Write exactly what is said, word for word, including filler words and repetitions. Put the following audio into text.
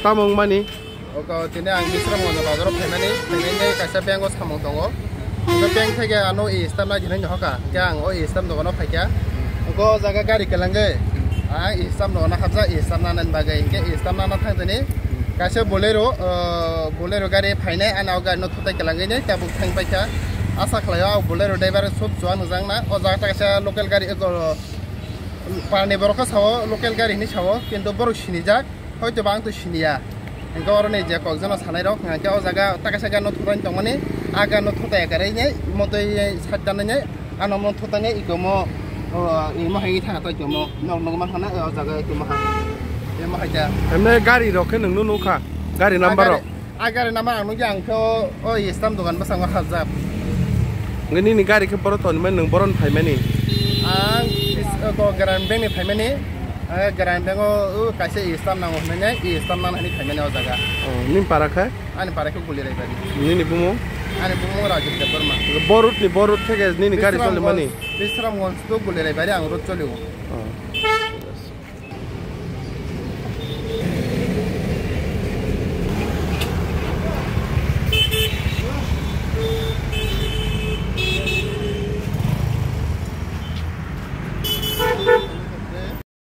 Tamo wngmani? Oko tini ang Bisramganj bazaro phaimani, phainai kaisa bank o samung tongo. Hwnkhe bank theke ano e stamp nai hinwi hoka, hwnkhe ang o e stamp dogano phaikha. Hwnkhe o jaga gari kwlangwi ang e stamp dogano hapjak, e stamp nanani bagwi, hwnkhe e stamp nana thangtini kaisa Bolero, o, Bolero gari phainai, ani o gari no thutai kwlangwi nai tabuk thang paikha. Asa khlaio o Bolero driver sub chuwa nukjakna, o jaga kaisa local gari, o, parni borok khe sao local gari hinwi sao, kintu borok sinijak. Hoito ba ang to siniya. Hingke oro ni je kokjano sanai rok, hingke o jaga taka saka no thutai tongmani, aga no thutai kare ne, motoi sat dan ne, ano mo thutai ne, iko mo, o, imo hai thang to iko mo, nok nok man hana o jaga iko mo ha. Imo hai ja. Emne gari rok khe nung no nukha, gari number rok. A gari number ang nukya ang khe o, o stamp dogan bwskango hapjak. Nge nini gari khe boro toni mani, nung boro ni phaimani? Ang is-, o, ko Grand Bank ni phaimani. Ang Grand Bank o, o, kaisa e stamp nango hinwi, e stamp nang hinwi phaimani o jaga. Oh, nini para khe? Ani para khe Guliraibari. Nini bumung? Ani bumung Rajit Debbarma. Bo road ni, bo road theke nini gari choli mani? Bisramganj to Guliraibari ang road choli o. Oh.